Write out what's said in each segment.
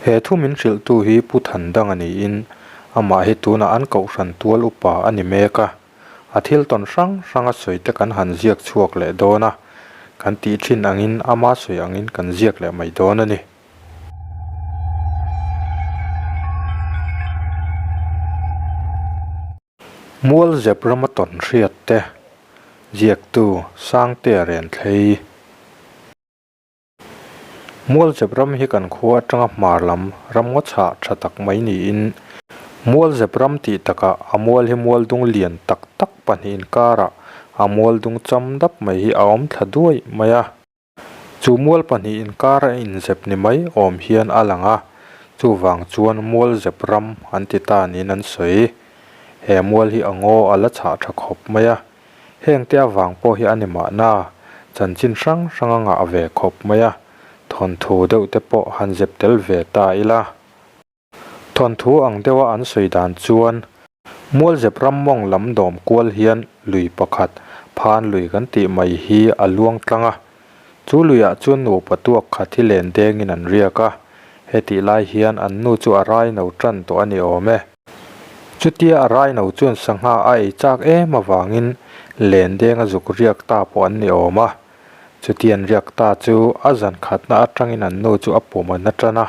He thu min hrilhtu hi Pu Thandanga niin amah hi tunah an kohhran tual upa a ni mek a. A thil tawn hrang hranga sawi te kan han ziak chhuak leh dawn a, kan tih thin angin ama sawi angin kan ziak leh mai dawn a ni. Mualzep rama tawn hriat te ziaktu Sangtea Renthlei. Mualzep ram hi kan khua atanga hmar lam ram ngaw chhah tha tak mai niin Mualzep ram tih takah a mual hi mual dung lian tak tak pahnih inkarah a mual dung cham dap mai hi a awm thla duai mai a. Chu mual pahnih inkar a inzep ni mai awm hian a lang a, chuvang chuan mual zep ram an ti ta niin an sawi. He mual hi a ngaw a la chhah tha khawp mai a, hengte avang pawh hi a ni mahna, chanchin hrang hrang a ngah ve khawp mai a, thawnthu deuh te pawh han zep tel ve ta ila. Thawnthu ang deuha an sawi dan chuan Mualzep ram mawng lam dawm kual hian lui pakhat, Phan lui kan tih mai hi a luang tlang a. Chu luiah chuan nupa tuak khat hi len dengin an riak a, hetih lai hian an nu chu a raino tan tawh a ni awm e. Chutia a raino chuan sangha a ei chak em avangin len denga zuk riak ta pawh an ni awm a. Chutia an riak ta chu a zan khatna atangin an nu chu a pum an atan a.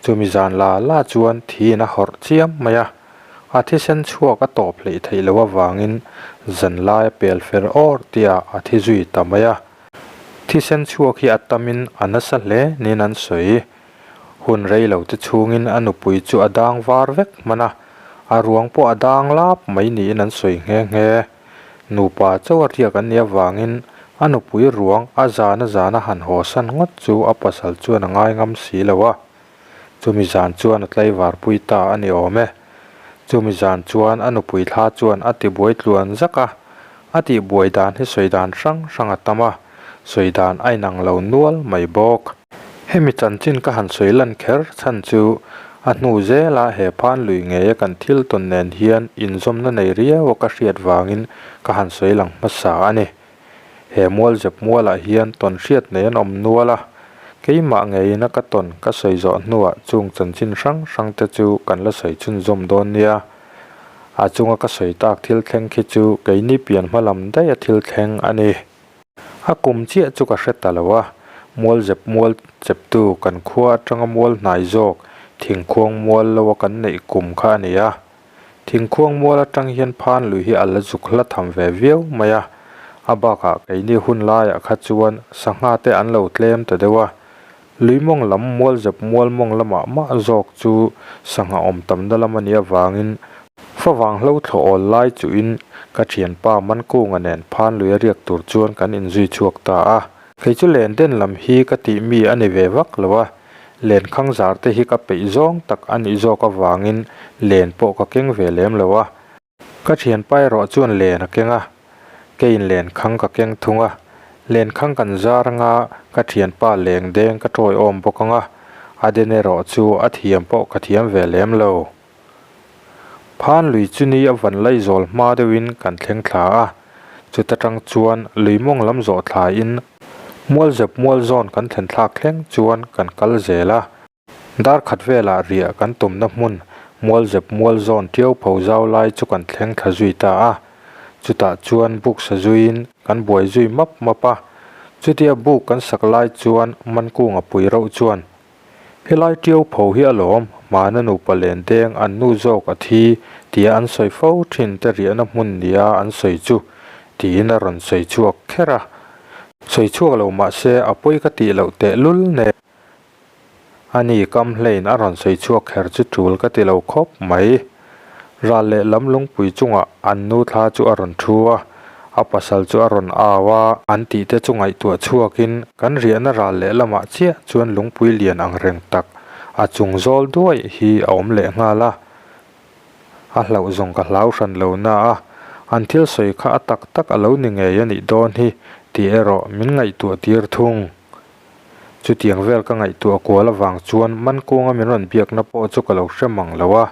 Chumi zan la la chuan thiin a hawrh chiam mai a, a thisen chhuak a tawp hleih theih loh avangin zan lai a pel fer awr tihah a thi zui ta mai a. Thisen chhuak hi a tamin a nasa hle niin an sawi. Hun rei lo te chhungin a nupui chu a dang var vek hman a, a ruang pawh a dang lap mai niin an sawi nghe nghe. Nupa chauh a riak an nih avangin a nupui ruang a zana zana han hawsan ngawt chu a pasal chuan a ngai ngam si lo a. Chumi zan chuan a tlaivarpui ta a ni awm e. Chumi zan chuan a nupui thla chuan a tibuai tluan zak a, a tihbuai dan hi sawi dan hrang hrang a tam a, sawi dan a inang lo nual mai bawk. Hemi chanchin ka han sawi lan kher chhan chu a hnu zela he phan lui ngeia kan thil tawn nen hian inzawmna nei riau a ka hriat vangin ka han sawi lang hmasa a ni. He mual zep mualah hian tawn hriat nei an awm nual a, keimah ngeiin a ka tawn ka sawi zawh hnuah chung chanchin hrang hrang te chu kan la sawi chhunzawm dawn nia. A chunga ka sawi tak thil thleng khi chu keini pian hma lam daih a thil thleng a ni. A kum chiah chu ka hre ta lo a, mual zep mual cheptu kan khua atanga mual hnai zawk thingkhuang mual lo a kan neih kum kha a ni a. Thingkhuang mual atang hian phan lui hi a la zuk hla tham ve viau mai a, a bakah keini hun laiah kha chuan sangha te an lo tlem ta deuh a, Lui mawng lam mual zep mual mawng lamah mah zawk chu sangha awm tamna lam a nih avangin favang hlo thlawh awl lai chuhin ka thianpa Mankunga nen phan lui a riak tur chuan kan inzui chhuak ta a. Kei chu len den lam hi ka tih mi a ni ve vak lo a, len khang zar te hi ka peih zawng tak a nih zawk avangin len pawh ka keng ve lem lo a. Ka thianpa erawh chuan len a keng a, keiin len khang ka keng thung a, len khang kan zar anga ka thianpa leng deng ka tawi awm bawk anga, a den erawh chu a thiam pawh ka thiam ve lem lo. Phan lui chu ni a van lai zawl hma deuhin kan thleng thla a, chuta tang chuan lui mawng lam zawh thlaiin mualzep mual zawn kan thlen thlak thleng chuan kan kal zel a. Dar khat velah riah kan tumna hmun mualzep mual zawn tiau pho zau lai chu kan thleng thla zui ta a. Chutah chuan buk sa zuiin kan buai zui map map a. Chutia buk kan sak lai chuan Mankunga pui rauh chuan, Helai tiau pho hi alawm, hmana nupa len deng an nu zawk a thi tia an sawi fo thin te riahna hmun nia an sawi chu, tiin a rawn sawi chhuak kher a. Sawi chhuak lo mahse a pawi ka tih loh tehlul nen. A ni, kam hlein a rawn sawi chhuak kher chu tul ka ti lo khawp mai. Ral leh lam lungpui chungah an nu thla chu a rawn thu a, a pasal chu a rawn au a. An tih te chu ngaihtuah chhuakin kan riahna ral leh lamah chiah chuan lungpui lian ang reng tak a chung zawl duai hi a awm leh nghal a. A hlauh zawng ka hlau hran lo na a, an thil sawi kha a tak tak a lo ni ngei a nih dawn hi tih erawh min ngaihtuah tir thung. Chutiang vel ka ngaihtuah kual avang chuan Mankunga min rawn biakna pawh chu ka lo hre mang lo a,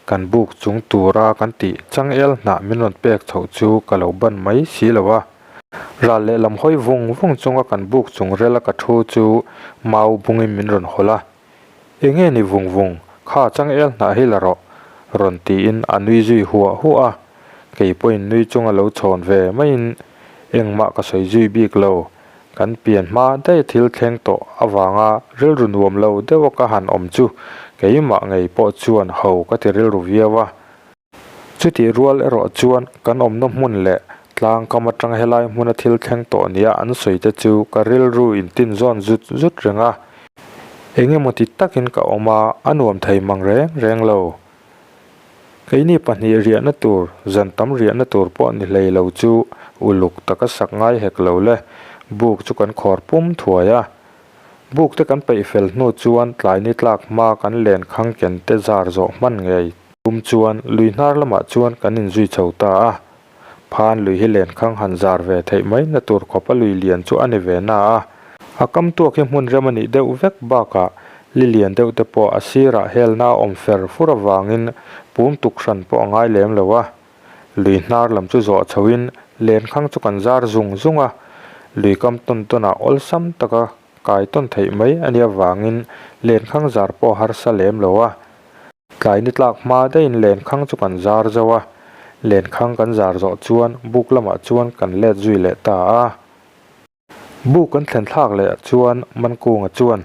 kan buk chung tura kan tih changel hnah min rawn pek chhoh chu ka lo ban mai si lo a. Ral lehlam hawi vung vung chunga kan buk chung rela ka thu chu mau bungin min rawn hawlh a. Enge ni vung vung, kha changel hnah hi la rawh, rawn tiin a nui zui huah huah a. Kei pawhin nui chunga lo chhawn ve maiin engmah ka sawi zui bik lo. Kan pian hma daih thil thleng tawh avanga rilru nuam lo deuha ka han awm chu keimah ngei pawh chuan ho ka ti rilru viau a. Chutih rual erawh chuan kan awmna hmun leh tlang kam atang helai hmuna thil thleng tawh nia an sawi te chu ka rilru in tin zawn zut zut reng a. Eng emaw ti takin ka awm a, a nuam thei mang reng reng lo. Keini pahnih riahna tur, zan tam riahna tur pawh ni hlei lo chu uluk taka sak ngai hek lo le, buk chu kan khawr pum thuai a. Buk te kan peih fel hnu chuan tlai ni tlak hma kan len khang ken te zar zawh hman ngei. Tum chuan lui hnar lamah chuan kan inzui chho ta a, Phan lui hi lenkhang han zar ve theih mai na tur khawpa lui lian chu a ni ve na a, a kam tuak hi hmun rem a nih deuh vek bakah li lian deuh te pawh a sirah helna a awm fer fur avangin pum tuk hran pawh a ngai lem lo a. Lui hnar lam chu zawh chhoin lenkhang chu kan zar zung zung a, lui kam tawn tawnah awlsam taka kai tawn theih mai a nih avangin lenkhang zar pawh a harsa lem lo a. Tlai ni tlak hma daihin lenkhang chu kan zar zo a, lenkhang kan zar zawh chuan buk lamah chuan kan let zui leh ta a. Buk kan thlen thlak leh chuan Mankunga chuan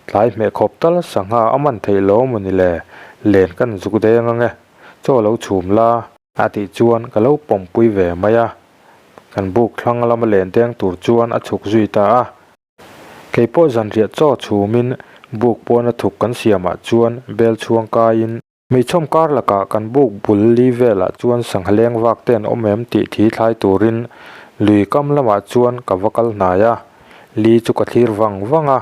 tlai hmeh khawp tal sangha a man theih lo maw ni le, len kan zuk deng ang e, chaw lo chhum la. A tih chuan ka lo pawmpui ve mai a, kan buk thlang lama len deng tur chuan a chhuk zui ta a. Kei pawh zanriah chaw chhumin buk pawna thuk kan siamah chuan bel chhuang kaiin hmeichhawm kar lakah kan buk bul li velah chuan sangha leng vak te an awm em tih thi thlai turin lui kam lamah chuan ka va kal hnai a, li chu ka thlir vang vang a.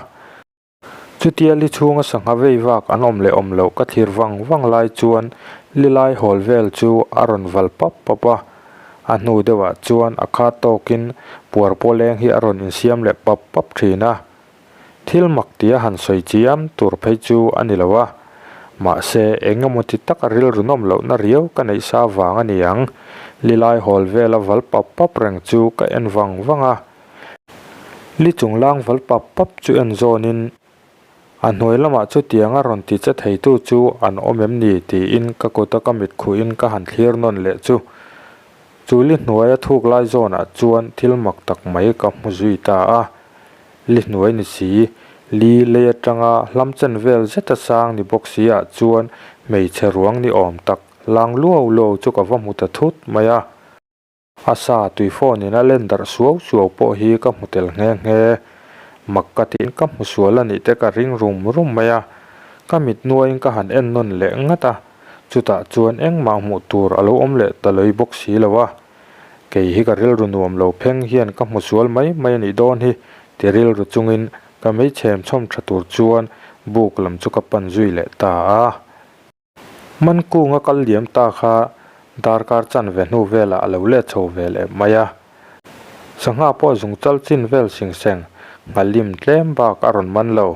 Chutia li chhunga sangha vei vak an awm leh awm loh ka thlir vang vang lai chuan li lai hawl vel chu a rawn val pap pap a. A hnu deuhah chuan a khat tawkin puar pawleng hi a rawn insiam leh pap pap thin a. Thil mak tia han sawi chiam tur phei chu a ni lo a. Mahse, eng emaw ti taka rilru nawm lohna riau ka neih sa vang a ni ang. Lilai hawl vela val pap pap reng chu ka en vang vang a. Li chunglang val pap pap chu en zawnin A hnuai lamah chutianga rawn ti che theitu chu an awm em ni tiin ka kuta ka mit khuhin ka han thlir nawn leh chu. Chu li hnuaia thuk lai zawnah chuan thil mak tak mai ka hmu zui ta a. Li hnuai ni si, li lei atanga hlam chen vel zeta sang ni bawk si ah chuan hmeichhe ruang ni awm tak lang luau luau chu ka va hmu ta thut mai a. A sa tui phone in a len darh suau suau pawh hi ka hmu tel nghe nghe. Mak ka tiin ka hmu sual a nih te ka ring rum rum mai a. Ka mit nuaiin ka han en nawn leh ngat a, chutah chuan engmah hmuh tur a lo awm leh ta lei bawk si lo a. Kei hi ka rilru nuam lo pheng hian ka hmu sual mai mai a nih dawn hi ti rilru chungin ka meichhem chhawm tha tur chuan buk lam chu ka pan zui leh ta a. Man kunga kal liam ta kha darkar chan ve hnu velah a lo let chho ve leh mai a. Sangha pawh zung chal chin vel sing seng nghalim tlem bak a rawn man lo.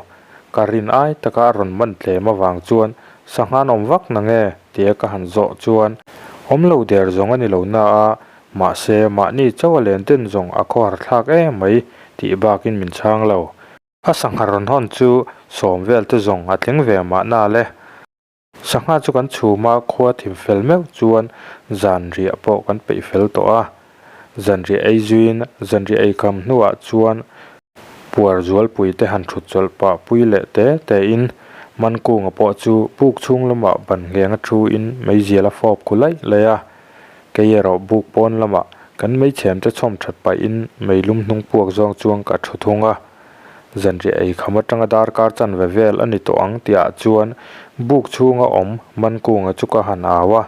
Ka rin ai taka a rawn man tlem avang chuan sangha an awm vak na nge tia ka han zawh chuan awm lo der zawng a ni lo na a, mahse mahni chauh a len den zawng a khawhar thlak em mai tih bakin min chhang lo. A sangha rawn hawn chu sawm vel te zawng a tling ve mahna le. Sangha chu kan chhum a, khua thim fel meuh chuan zanriah pawh kan peih fel tawh a. Zanriah ei zuiin zanriah ei kham hnuah chuan puar zualpui te han thut chawlh pah pui leh te te in Mankunga pawh chu buk chhung lamah ban ngheng a thu in meizial a fawp khu laih laih a. Kei erawh buk pawn lamah kan meichhem te chhawm that pahin meilum hnung puak zawng chuan ka thu thung a. Zanriah ei kham atanga darkar chanve vel a ni tawh ang tihah chuan buk chhunga awm Mankunga chu ka han au a.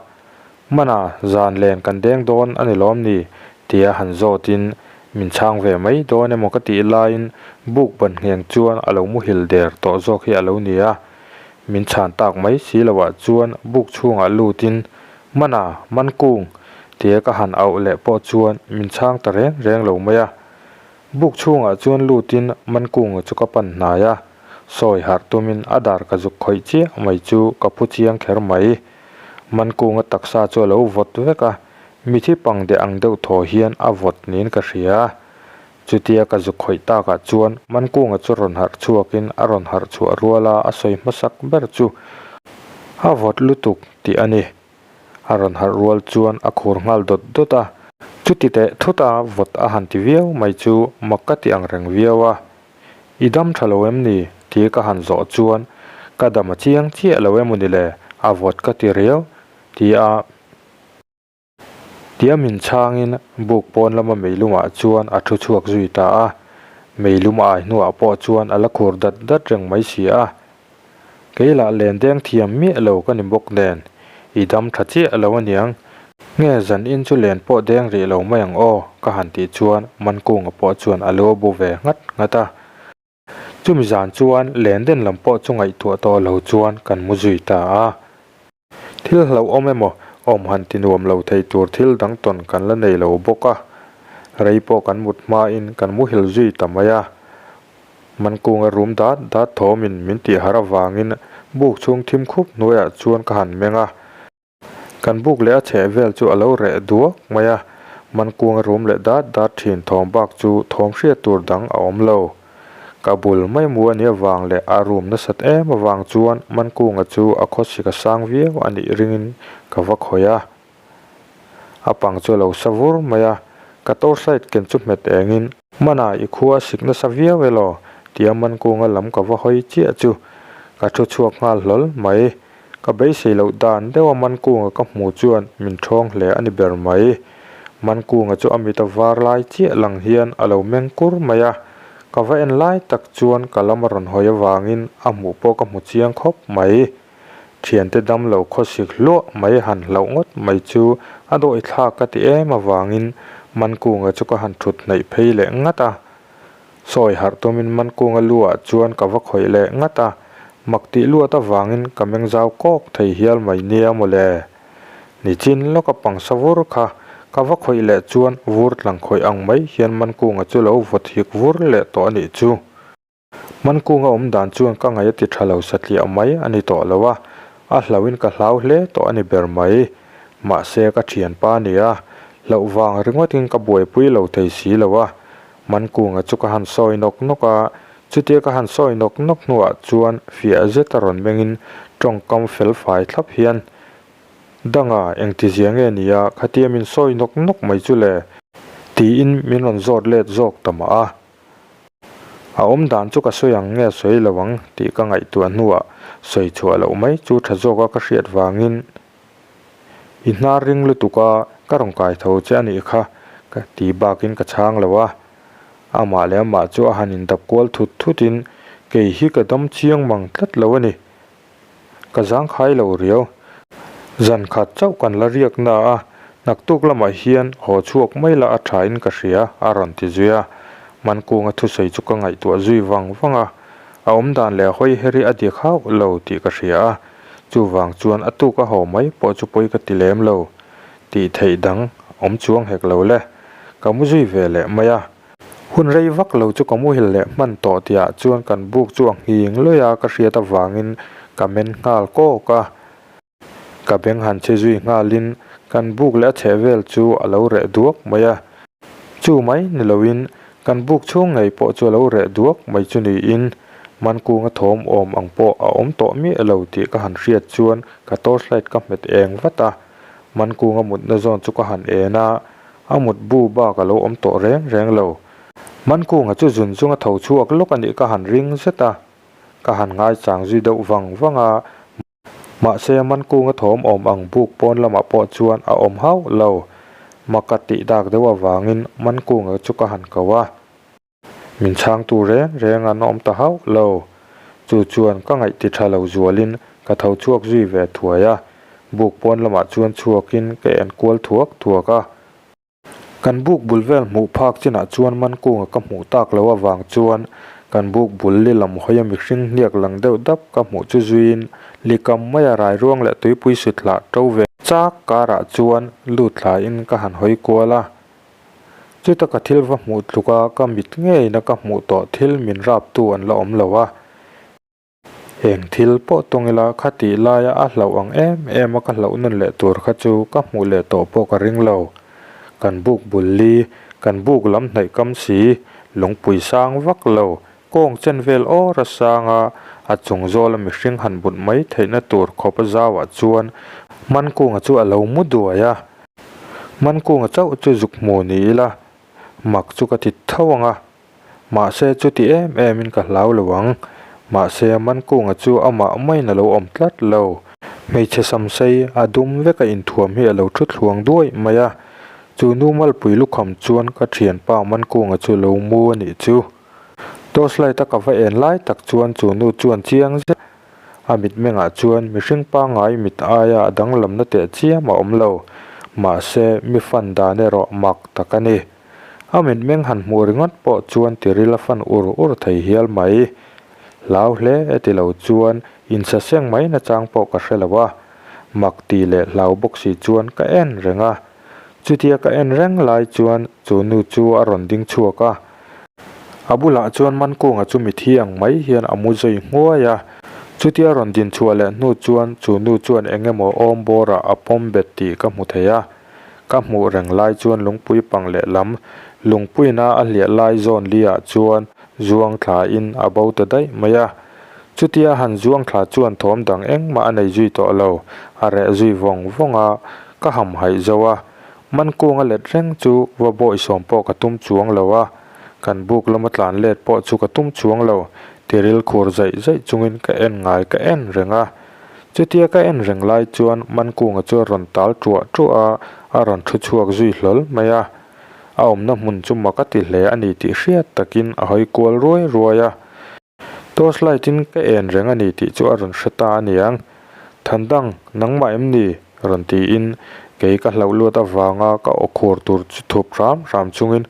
Mana, zan len kan deng dawn a ni lawm ni? tia han zawtin min chhang ve mai dawn emaw ka tih laiin buk ban ngheng chuan a lo muhil der tawh zawk hi a lo ni a. Min chhan tak mai si loah chuan buk chhungah lutin Mana, Mankung! tia ka han auh leh pawh chuan min chhang ta reng reng lo mai a. Buk chhungah chuan lutin Mankunga chu ka pan hnai a, sawi harh tumin a dar ka zuk khawih chiah mai chu ka phu chiang kher mai. Mankunga taksa chu a lo vawt vek a, mithi pang deh ang deuh thaw hian a vawt niin ka hria. Chutia ka zuk khawih takah chuan Mankunga chu rawn harh chhuakin a rawn harh chhuah rual a, a sawi hmasak ber chu a vawt lutuk tih a ni. A rawn harh rual chuan a khur nghal dawt dawt a, chuti teh thut a vawt a han ti viau mai chu mak ka ti ang reng viau a. I dam tha lo em ni? tih ka han zawh chuan ka dam a chiang chiah lo emaw ni le, a vawt ka ti riau ti a. Tia min chhangin buk pawn lama meilumah chuan a thu chhuak zui ta a, meilum a ai hnuah pawh chuan a la khur dat dat reng mai si a. Kei lah len deng thiam miah lo ka ni bawk nen, i dam tha chiah lo aniang, nge zan in chu len pawh deng rih lo mai ang aw ka han tih chuan Mankunga pawh chuan a lu a bu ve nghat nghat a. Chumi zan chuan len den lam pawh chu ngaihtuah tawh lo chuan kan mu zui ta a. Thil hlauhawm emaw awm han ti nuam lo thei tur thil dang tawn kan la nei lo bawk a. Rei pawh kan mut hmain kan muhil zui ta mai a. Mankunga rum dat dat thawmin min tih harh avangin buk chhung thim khup hnuaiah chuan ka han meng a. Kan buk leh a chheh vel chu a lo reh duak mai a, Mankunga rum leh dat dat thin thawm bak chu thawm hriat tur dang a awm lo. Ka bul mai mu a nih avang leh a rum nasat em avang chuan Mankunga chu a khawsik a sang viau a nih ringin ka va khawih a. A pang chu a lo sa vur mai a, ka torchlight ken chu hmet engin, Hmana i khua a sik nasa viau elaw? tia Mankunga lam ka va hawi chiah chu ka thu chhuak nghal hlawl mai. Ka beisei loh dan deuha Mankunga ka hmuh chuan min ṭhawng hle a ni ber mai. Mankunga chu a mit a var lai chiah lang hian a lo meng kur mai a, ka va en lai tak chuan ka lam a rawn hawi avangin a hmuh pawh ka hmu chiang khawp mai. Thiante dam lo khawsik hluah mai han hlauh ngawt mai chu a dawi thlak ka ti em avangin Mankunga chu ka han ṭhut hnaih phei leh ngat a. Sawi harh tumin Mankunga lu ah chuan ka va khawih leh ngat a, mak tih luat avangin ka meng zau kawk thei hial mai nia mawle. Nichin lawka pangsa vur kha ka va khawih leh chuan vur tlang khawih ang mai hian Mankunga chu lo vawt hik vur leh tawh a nih chu. Mankunga awm dan chuan ka ngaih a ti tha lo satliah mai a ni tawh lo a, a hlauhin ka hlau hle tawh a ni ber mai. Mahse ka thianpa a ni a, hlauh vang ringawtin ka buaipui lo thei si lo a, Mankunga chu ka han sawi nawk nawk a, chutia ka han sawi nawk nawk hnuah chuan fiah zet a rawn mengin tawngkam fel fai thlap hian, Danga, engtizia nge ni a, khatia min sawi nawk nawk mai chu le? Tiin min rawn zawt let zawk ta mah a. A awm dan chu ka sawi ang nge sawi lo ang tih ka ngaihtuah hnuah sawi chhuah loh mai chu tha zawka ka hriat vangin I hnar ring lutuk a, ka rawn kai tho che a nih kha, ka ti bakin ka chhang lo a. Amah leh amah chu a han indap kual thut thutin kei hi ka dam chiang mang tlat lo a ni. Ka zangkhai lo riau. Zan khat chauh kan la riak na a, naktuk lamah hian haw chhuak mai la a thain ka hria, a rawn ti zui a. Mankunga thusawi chu ka ngaihtuah zui vang vang a, a awmdan leh hawi her hi a dik hauh lo tih ka hria a. Chuvang chuan a tuk a haw mai pawh chu pawi ka ti lem lo. Tih theih dang awm chuang hek lo le. Ka mu zui ve leh mai a. Hun rei vak lo chu ka muhil leh hman tawh tihah chuan kan buk chu a nghing lawih a ka hriat avangin ka men nghal kawk a. Ka beng han che zui nghalin kan buk leh a chheh vel chu a lo reh duak mai a. Chu mai ni loin kan buk chhung ngei pawh chu a lo reh duak mai chu niin Mankunga thawm awm ang pawh a awm tawh miah lo tih ka han hriat chuan ka torchlight ka hmet eng vat a, Mankunga mutna zawn chu ka han en a, a mut bu bak a lo awm tawh reng reng lo. Mankunga chu zun zunga tho chhuak lawk a nih ka han ring zet a, ka han ngaichang zui deuh vang vang a, Mahse, Mankunga thawm awm ang buk pawn lamah pawh chuan a awm hauh lo. Maka tih dak deuh avangin Mankunga chu ka han ko a. Min chhangtu reng reng an awm ta hauh lo. Chu chuan ka ngaih ti tha lo zualin ka tho chhuak zui ve thuai a. Buk pawn lamah chuan chhuakin ka en kual thuak thuak a. Kan buk bul vel hmuh phak chinah chuan Mankunga ka hmuh tak loh avang chuan kan buk bul li lam hawia mihring hniak lang deuh dap ka hmuh chu zuiin likam maia rairuang leh tuipui sutlah to ve chak karah chuan lut thlain ka han hawi kual a. Chuta ka thil va hmuh tluka ka mit ngeina ka hmuh tawh thil min raptu an la awm lo a. Eng thil pawh tawng ila kha tih laia a hlauh ang em em a ka hlauh nawn leh tur kha chu ka hmuh leh tawh pawh ka ring lo. Kan buk bul li, kan buk lam hnaih kam si, Lungpui sang vak lo, kawng chen vel awr a sang a, a chung zawla mihring han but mai theihna tur khawp a zauah chuan Mankunga chu a lo mu duai a. Mankunga chauh chu zuk hmu ni ila, mak chu ka ti tho ang a. Mahse chuti em em in ka hlau lo ang. Mahse Mankunga chu amah maiin a lo awm tlat lo. Hmeichhe samsei a dum veka inthuam hi a lo thu thluang duai mai a. Chu nu malpui lukham chuan ka thianpa Mankunga chu lo mu a nih chu. Torchlight a ka va en lai tak chuan chu nu chuan chiang zet a mitmengah chuan mihring pangngai mit aia a danglamna teh chiam a awm lo. Mahse mi fan dan erawh mak tak a ni. A mitmeng han hmuh ringawt pawh chuan tiril a fan ur ur thei hial mai. Hlau hle e ti lo chuan insaseng mai nachang pawh ka hre lo a, mak ti leh hlau bawk si chuan ka en reng a. Chutia ka en reng lai chuan chu nu chu a rawn ding chhuak a. A bulah chuan Mankunga chu mithi ang mai hian a mu zui nghuai a. Chutia rawn din chhuah leh hnu chuan chu nu chuan eng emaw awm bawrah a pawm bet tih ka hmu thei a. Ka hmuh reng lai chuan lungpui pang lehlam, lungpuina a hliah lai zawn li ah chuan zuang thla in a bo ta daih mai a. Chutia han zuang thla chuan thawm dang engmah a nei zui tawh lo, a reh zui vawng vawng a, ka ham haih zo a. Mankunga let reng chu va bawisawm pawh ka tum chuang lo a, kan buk lama tlan let pawh chu ka tum chuang lo, tiril khur zaih zaih chungin ka en ngai ka en reng a. Chutia ka en reng lai chuan Mankunga chu a rawn tal ṭuah ṭuah a, a rawn ṭhu chhuak zui hlawl mai a. A awmna hmun chu mak a ti hle a ni tih hriat takin a hawi kual ruai ruai a. Torch light in ka en reng a ni tih chu a rawn hre ta a niang. Thandang, nangmah em ni? rawn tiin kei ka hlauh luat avanga ka aw khur tur chu thup hram hram chungin,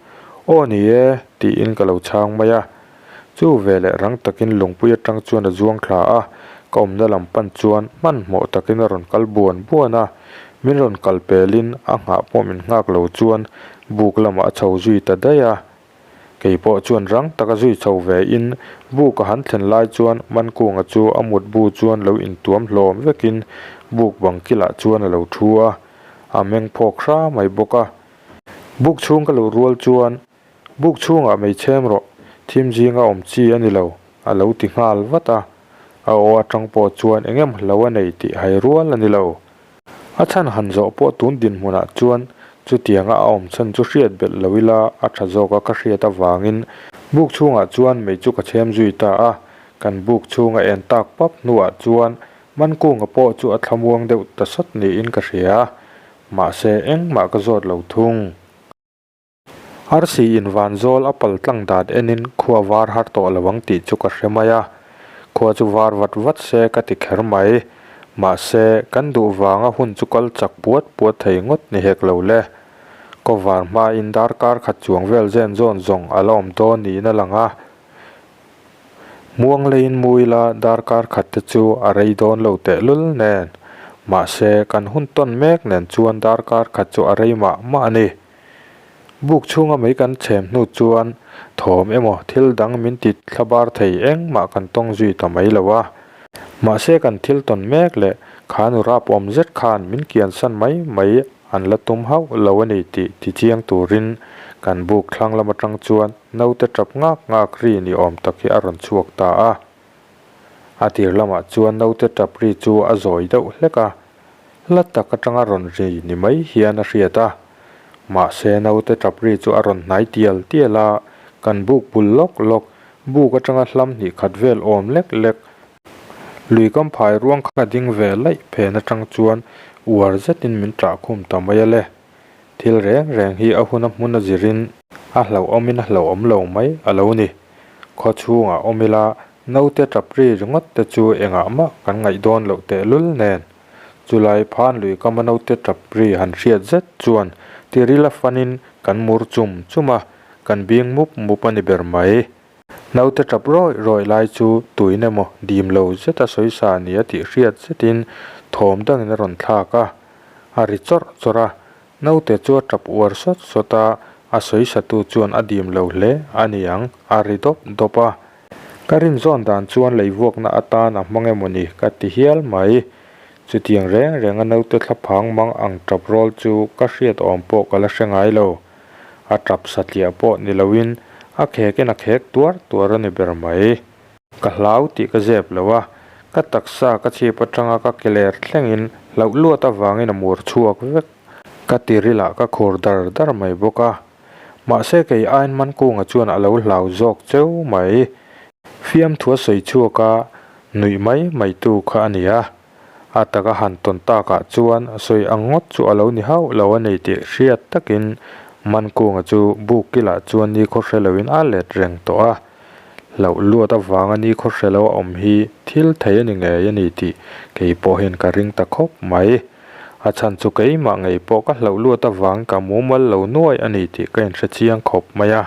Aw ni e, tiin ka lo chhang mai a. Chu veleh rang takin lungpui atang chuan a zuang thla a, ka awmna lam pan chuan hmanhmawh takin a rawn kal buan buan a, min rawn kal pelin a nghah pawh min nghak lo chuan buk lamah a chho zui ta daih a. Kei pawh chuan rang taka zui chho ve in buk a han thlen lai chuan Mankunga chu a mutbu chuan lo intuam hlawm vekin buk bang kilah chuan a lo thu a, a meng phawk hra mai bawk a. Buk chhung ka luh rual chuan Buk chhungah mei chhem rawh, thim zinga awm chi a ni lo, a lo ti nghal vat a. A aw atang pawh chuan eng em hlo a nei tih hai rual a ni lo. A chhan han zawh pawh tun dinhmunah chuan chutianga a awm chhan chu hriat belh lo ila a tha zawka ka hriat avangin buk chhungah chuan mei chu ka chhem zui ta a. Kan buk chhunga en tak pap hnuah chuan Mankunga pawh chu a thlamuang deuh ta sawt niin ka hria. Mahse engmah ka zawt lo thung. Arsi in vanzawl a pal tlang dan enin khua var har tawh lo ang tih chu ka hre mai a, khua chu var vat vat se ka ti kher mai. Mahse, kan duh vanga hun chu kal chak puat puat thei ngawt ni hek lo le. Kaw var hmain darkar khat chuang vel zen zawn zawng a la awm dawn niin a lang a. Muang leiin mu ila darkar khat te chu a rei dawn lo tehlul nen. Mahse, kan hun tawn mek nen chuan darkar khat chu a rei mah mah a ni. Buk chhunga mai kan chhem hnu chuan thawm emaw thil dang min ti thlabar thei engmah kan tawng zui ta mai lo a. Mahse kan thil tawn mek leh kha nu rap awm zet khan min kiansan mai mai an la tum hauh lo a ni tih ti chiang turin kan buk thlang lam atang chuan naute tap ngak ngak ri ni awm tak hi a rawn chhuak ta a. A tir lamah chuan naute tap ri chu a zawi deuh hlek a, hla tak atanga rawn ri ni mai hian a hriat a. Mahse naute tap ri chu a rawn hnai tial tial a, kan buk bul lawk lawk, buk atanga hlam hnih khat vel awm lek lek. Lui kam phai ruang kha ding ve laih phen atang chuan uar zetin min ṭah khum ta mai a le. Thil reng reng hi a hun a hmun a zirin a hlauhawmin a hlauhawm lo mai a lo ni. Khaw chhungah awm ila naute tap ri ringawt te chu engah mah kan ngaih dawn loh tehlul nen. Chulai phan lui kama naute tap ri han hriat zet chuan tiril a fanin kan mur chum chum a, kan bing mup mup a ni ber mai. Naute tap rawih rawih lai chu tuin emaw dim lo zeta sawisa nia tih hriat zetin thawm dangin a rawn thlak a. A ri chawrh chawrh a, naute chu a tap uar sawt sawt a, a sawisatu chuan a dim lo hle a ni ang, a ri dawp dawp a. Ka rinzawn dan chuan leivuakna atan a hmang emaw ni ka ti hial mai. Chutiang reng renga naute thlaphang mang ang tap rawl chu ka hriat awm pawh ka la hre ngai lo. A tap satliah pawh ni loin A khekin a khek tuar tuar a ni ber mai. Ka hlau tih ka zep lo a, ka taksa ka chhip atanga ka ke ler thlengin hlauh luat avangin a mur chhuak vek. Ka tirilah ka khur dar dar mai bawk a. Mahse kei aiin Mankunga chuan a lo hlau zawk cheu mai. Fiamthua sawi chhuak a nuih mai mai tu kha a ni a. A taka han tawn takah chuan sawi ang ngawt chu a lo ni hauh lo a ni tih hriat takin Mankunga chu buk kilah chuan nikhaw hre loin a let reng tawh a. Hlauh luat avanga nikhaw hre lo a awm hi thil thei a ni ngei a ni tih kei pawh hian ka ring ta khawp mai. A chhan chu keimah ngei pawh ka hlauh luat avang ka mumal lo nuai a ni tih ka inhre chiang khawp mai a.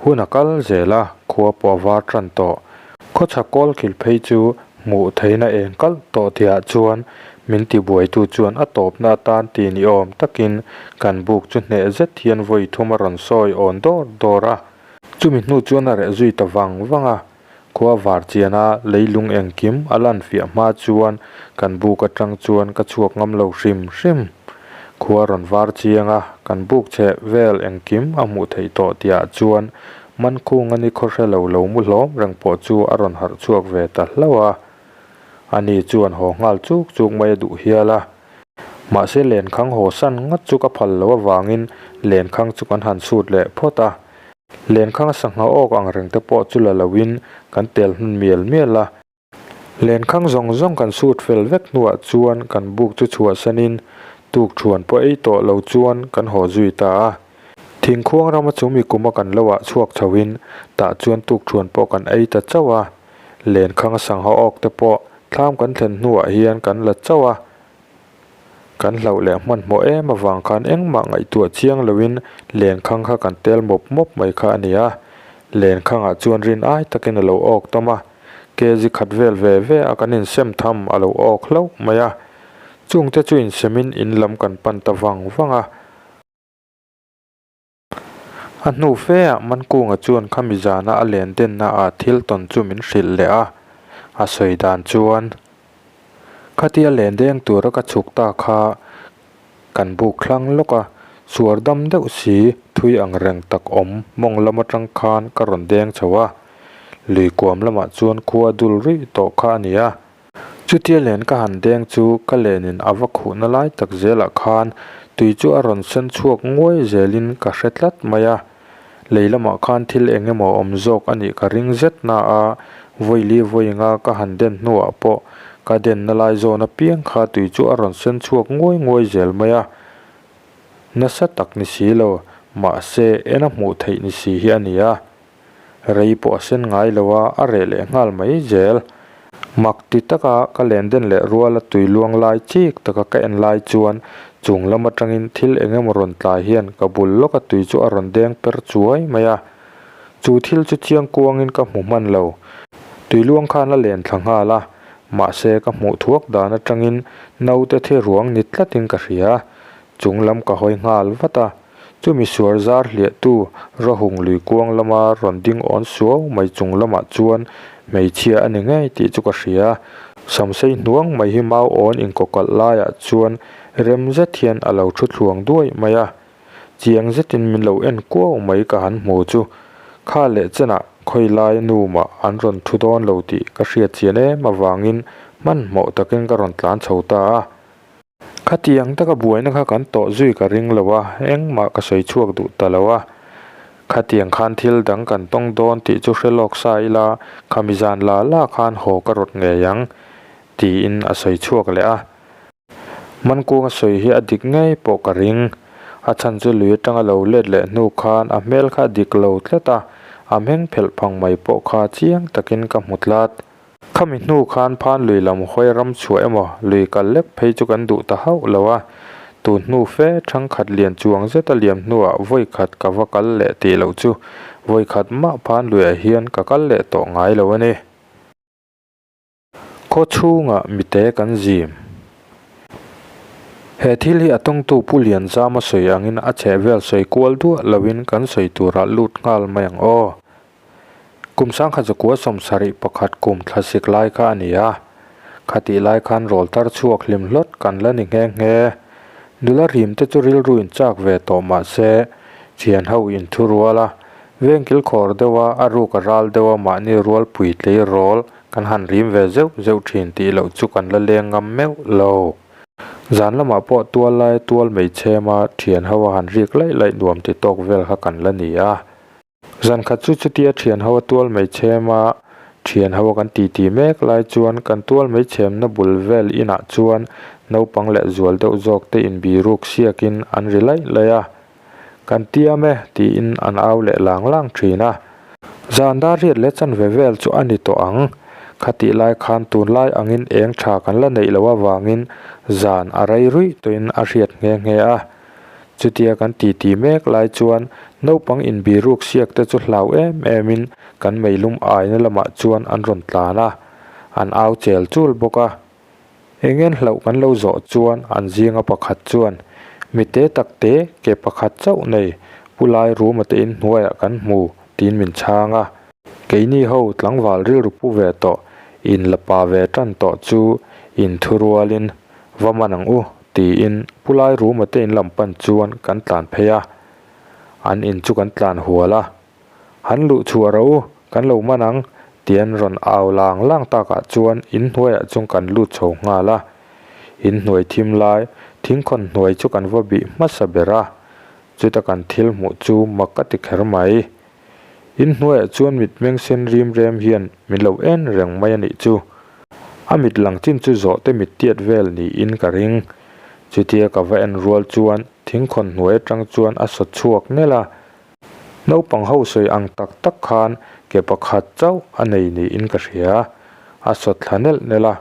Hun a kal zel a, khua pawh a var tan tawh. Khawchhak kawl kil phei chu hmuh theihna eng kalh tawh tihah chuan min tibuaitu chuan a tawpna atan ti ni awm takin kan buk chu hneh zet hian vawi thum a rawn sawi awn dawr dawr a. Chumi hnu chuan a reh zui ta vang vang a. Khua var chiana leilung engkim a lan fiah hma chuan kan buk atang chuan ka chhuak ngam lo hrim hrim. Khua rawn var chiang a, kan buk chheh vel engkim a hmuh theih tawh tihah chuan Mankhunga ni khaw hre lo lo mu hlawm reng pawh chu a rawn harh chhuak ve ta hlauh a. Ani chuan haw nghal chuk chuk mai a duh hial a. Mahse lenkhang haw san ngawt chu ka phal lo avangin lenkhang chu kan han chhut leh phawt a. Lenkhang sangha awk ang reng te pawh chu la loin kan tel hnun mial mial a. Lenkhang zawng zawng kan sut fel vek hnuah chuan kan buk chu chhuahsanin tuk thuan pawh ei tawh lo chuan kan haw zui ta a. Thingkhuang rama chumi kuma kan lo ah chhuak chhoin tah chuan tuk thuan pawh kan ei ta chauh a. Lenkhang sangha awk te pawh thlam kan thlen hnuah hian kan la chauh a. Kan hlauh leh hmanhmawh em avang khan engmah ngaihtuah chiang loin lenkhang kha kan tel mawp mawp mai kha a ni a. Lenkhangah chuan rin ai takin a lo awk tam a, kg khat vel ve ve a kan insem tham a lo awk hlauh mai a. Chungte chu insemin in lam kan pan ta vang vang a. A hnu feah Mankunga chuan khami zana a len denna ah thil tawn chu min hrilh leh a, a sawi dan chuan, Khatia len deng tura ka chhuk ta kha kan buk thlang lawk a, suar dam deuh si thui ang reng tak awm mawng lam atang khan ka rawn deng chho a, lui kuam lamah chuan khua dul rih tawh kha a ni a. Chutia len ka han deng chu ka lenin a va khuhna lai tak zelah khan tui chu a rawn sen chhuak nguai zelin ka hre tlat mai a. Lei lamah khan thil eng emaw awm zawk a nih ka ring zet na a, vawi li vawi nga ka han den hnuah pawh ka denna lai zawn apiang kha tui chu a rawn sen chhuak nguai nguai zel mai a. Nasa tak ni si lo, mahse en a hmuh theih ni si hi a ni a. Rei pawh a sen ngai lo a, a reh leh nghal mai zel. Mak ti taka ka len den leh ruala tui luang lai chik taka ka en lai chuan chung lam atangin thil eng emaw rawn tlai hian ka bul lawka tui chu a rawn deng per chuai mai a. Chu thil chu chiang kuangin ka hmu hman lo. Tui luang khan a len thla nghal a, mahse ka hmuh thuak dan atangin naute thi ruang ni tlatin ka hria. Chung lam ka hawi nghal vat a. Chumi suar zar hliahtu Rawhung lui kuang lama rawn ding awn suau mai chung lamah chuan hmeichhia a ni ngei tih chu ka hria. Samsei hnuang mai hi mau awn inkawkalh laiah chuan rem zet hian a lo thu thluang duai mai a. Chiang zetin min lo en kuau mai ka han hmu chu kha leh chenah khawi lai nu mah an rawn thu dawn lo tih ka hriat chian em avangin hmanhmawh takin ka rawn tlan chho ta a. Khatiang taka buaina kha kan tawh zui ka ring lo a, engmah ka sawi chhuak duh ta lo a. Khatiang khan thil dang kan tawng dawn tih chu hre lawk sa ila, khami zan la la khan haw ka rawt ngei ang, tiin a sawi chhuak leh a. Mankunga sawi hi a dik ngei pawh ka ring. A chhan chu lui atanga lo let leh hnu khan a hmel kha a dik lo tlat a, a hmeng phelh phang mai pawh kha chiang takin ka hmu tlat. Khami hnu khan phan lui lam hawi ram chhuah emaw lui kal lek phei chu kan duh ta hauh lo a, tun hnu fe thangkhat lian chuang zeta liam hnuah vawi khat ka va kal leh tih loh chu vawi khat mah phan luiah hian ka kal leh tawh ngai lo a ni. Khaw chhungah mite kan zim. He thil hi a tawngtu Pu Lianzama sawi angin a chhehvel sawi kual duah loin kan sawi turah lut nghal mai ang aw. Kum sangkhat zakua 71 kum thlasik lai kha a ni a, khatih lai khan rawl tar chhuak hlim hlawt kan la ni nghe nghe. Nula rim te chu rilru in chak ve tawh mah se, thian ho in thu rual a, Veng kilkhawr deuha a ruk a ral deuha mahni rualpui tleirawl kan han rim ve zeuh zeuh thin tih loh chu kan la leng ngam meuh lo. Zan lamah pawh tual lai tual mai chhema thian ho a han rik laih laih nuam ti tawk vel kha kan la ni a. Zan khat chu chutia thian ho a tual mai chhema thian ho a kan titi mek lai chuan kan tual mai chhemna bul vel inah chuan naupang leh zual deuh zawk te inbiruk siakin an ri laih laih a. Kan tiam e, tiin an au leh lang lang thin a. Zan dar riat leh chanve vel chu a ni tawh ang. Khatih lai khan tunlai angin eng tha kan la neih loh avangin zan a rei ruih tawhin a hriat nghe nghe a. Chutia kan titi mek lai chuan naupang inbiruk siak te chu hlau em emin kan meilum aina lamah chuan an rawn tlan a, an au chel chul bawk a. Engen hlauh kan lo zawh chuan an zinga pakhat chuan, Mi te tak te ke pakhat chauh nei, Pu Lai Ruma te in hnuaiah kan hmu, tiin min chhang a. Keini ho tlangval rilru pu ve tawh, in la pa ve tan tawh chu in thu rualin, Va man ang u, tiin Pu Lai Ruma te in lam pan chuan kan tlan phei a. An in chu kan tlan hual a. Han luh chhuah rawh u, kan lo man ang, tian rawn au lang lang takah chuan in hnuaiah chuan kan lut chho nghal a. In hnuai thim lai, thingkhawn hnuai chu kan va bih hmasa ber a, chuta kan thil hmuh chu mak ka ti kher mai. In hnuaiah chuan mitmeng sen rim rem hian min lo en reng mai a nih chu. A mit lang chin chu zawhte mit tiat vel niin ka ring. Chutia ka va en rual chuan thingkhawn hnuai atang chuan a sawt chhuak nelh a. Naupang ho sawi ang tak tak khan ke pakhat chauh a nei niin ka hria. A sawt thla nelh nelh a.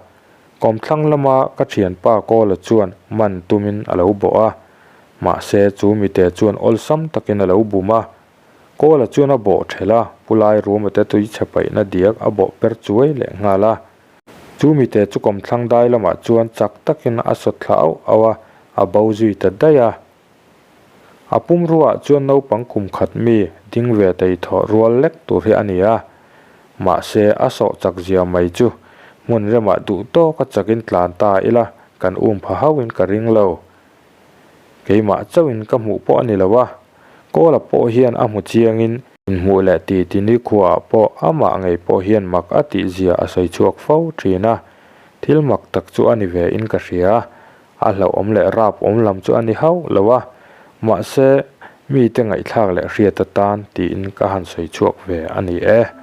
Kawmthlang lama ka thianpa Kawla chuan man tumin a lo bawh a. Mahse chu mite chuan awlsam takin a lo bum a. Kawla chuan a bawh thelh a, Pu Lairuma te tui chhe paihna diak a bawh per chuai leh nghal a. Chu mite chu kawmthlang dai lamah chuan chak takin a sawt thla auh auh a, a bo zui ta daih a. A pumruaah chuan naupang kum khat mi ding ve thei thawh rual lek tur hi a ni a, mahse a sawh chak zia mai chu hmun remah duh tawka chakin tlan ta ila kan um pha hauhin ka ring lo. Keimah chauhin ka hmuh pawh a ni lo a, Kawla pawh hian a hmu chiangin inhmuh leh ti ti nikhuaah pawh amah ngei pawh hian mak a tih zia a sawi chhuak fo thin a, thil mak tak chu a ni ve in ka hria. A hlauhawm leh rap awm lam chu a ni hauh lo a, mahse mite ngaihthlak leh hriat atan tiin ka han sawi chhuak ve a ni e.